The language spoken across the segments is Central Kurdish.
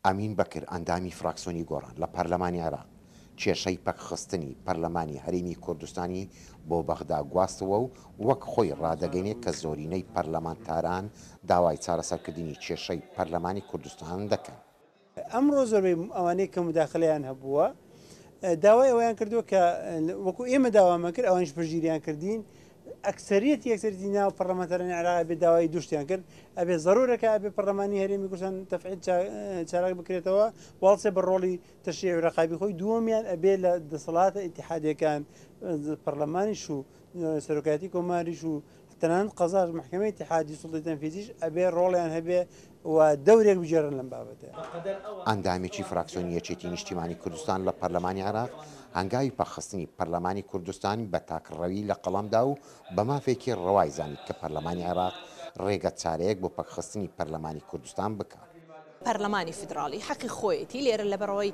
ئەمین بەکر، ئەندامی فراکسۆنی گۆڕان لە پەرلەمانی عێراق، کێشەی پەکخستنی پەرلەمانی هەرێمی کوردستانی بۆ بەغدا گواستەوە و وەک خۆی ڕادەگەینێت کە زۆرینەی پەرلەمانتاران داوای چارەسەرکردنی کێشەی پەرلەمانی کوردستان دەکەن. ئەمڕۆ زۆربەی ئەوانەی کە موداخەلەیان هەبووە داوای ئەوەیان کردووە کە وەکو ئێمە داوامان کرد ئەوانیش پشتگیریان کردین ئەکسەریەتی ئەکسەریەتی ناو پەرلەمانتارانی عێراق ئەبێ داوای دوو شتیان کرد ئەبێ زەرورەکە ئەبێ پەرلەمانی هەرێمی کوردستان تەفعیل چالاک بکرێتەوە واڵسێ بە ڕۆڵی تەشریعی و ڕەقابی خۆی دووەمیان ئەبێ لە دەسەڵاتە ئیتیحادیەکان پەرلەمانیش و سەرۆکایەتی کۆماریش و تەنانەت قەزاش، مەحکەمەی ئیتیحادی و سوڵتەی تەنفیزیش ئەبێ ڕۆڵیان هەبێ و دەورێک بگێڕن لەم بابەتە. ئەندامێکی فراکسیۆنی یەکێتی نیشتیمانی کوردستان لە پەرلەمانی عێراق هەنگاوی پەکخستنی پەرلەمانی کوردستانی بە تاکڕەوی لە قەڵەم دا و بە مافێکی ڕەوای زانی کە پەرلەمانی عێراق ڕێگە چارەیەک بۆ پەکخستنی پەرلەمانی کوردستان بکا. پەرلەمانی فیدراڵی حەقی خۆیەتی لێرە لەبەرئەوەی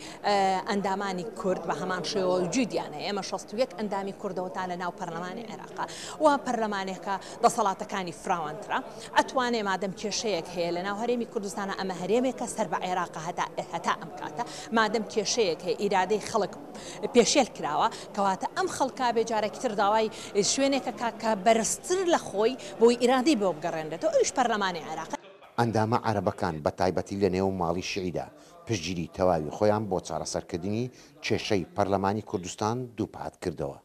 ئەندامانی کورد بە هەمان شێوە وجودیان هەیە ئێمە 61 ئەندامی کوردەوە تا لە ناو پەرلەمانی عێراقا و پەرلەمانێکە دەسەڵاتەکانی فراوانترە ئەتوانێ مادەم کێشەیەک هەیە لە ناو هەرێمی کوردستانە ئەمە هەرێمێکە سەر بە عێراقە هەتا هەتا ئەم کاتە مادەم کێشەیەک هەیە ئیرادەی خەڵک پێشێل کراوە کەواتە ئەم خەڵکە بێ جارێکی تر داوای شوێنێکە کە بەرزتر لە خۆی بۆی ئیرادەی بۆ بگەڕێنرێتەوە ئەویش پەرلەمانی عێراقە. ئەندامە عەرەبەکان بە تایبەتی لە نێو ماڵی شیعیدا پشتگیری تەواوی خۆیان بۆ چارەسەرکردنی کێشەی پەرلەمانی کوردستان دووپات کردەوە.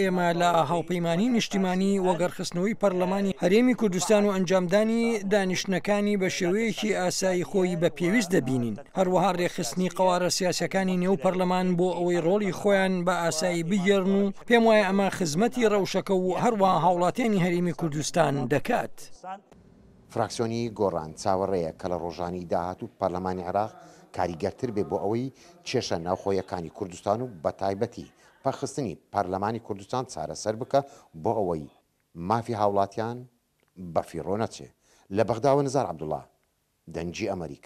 ئێمە لە هاوپەیمانیی نیشتیمانی وەگەڕخستنەوەی پەرلەمانی هەرێمی کوردستان و ئەنجامدانی دانیشتنەکانی بە شێوەیەکی ئاسایی خۆی بە پێویست دەبینین، هەروەها رێکخستنی قەوارە سیاسیەکانی نێو پەرلەمان بۆ ئەوەی رۆڵی خۆیان بە ئاسایی بگێڕن و پێموایە ئەمە خزمەتی رەوشەکە و هەروەها هاوڵاتیانی هەرێمی کوردستان دەکات. فراکسیۆنی گۆڕان چاوەڕێیە کە لە رۆژانی داهاتوو پەرلەمانی عێراق کاریگەرتر بێ بۆ ئەوەی کێشە ناوخۆیەکانی کوردستان و بەتایبەتی پەکخستنی پەرلەمانی کوردستان چارەسەر بکا بۆ ئەوەی مافی هاوڵاتیان بەفیڕۆ نەچێ. لە بەغداوە نزار عەبدوڵا، دەنگی ئەمەریکا.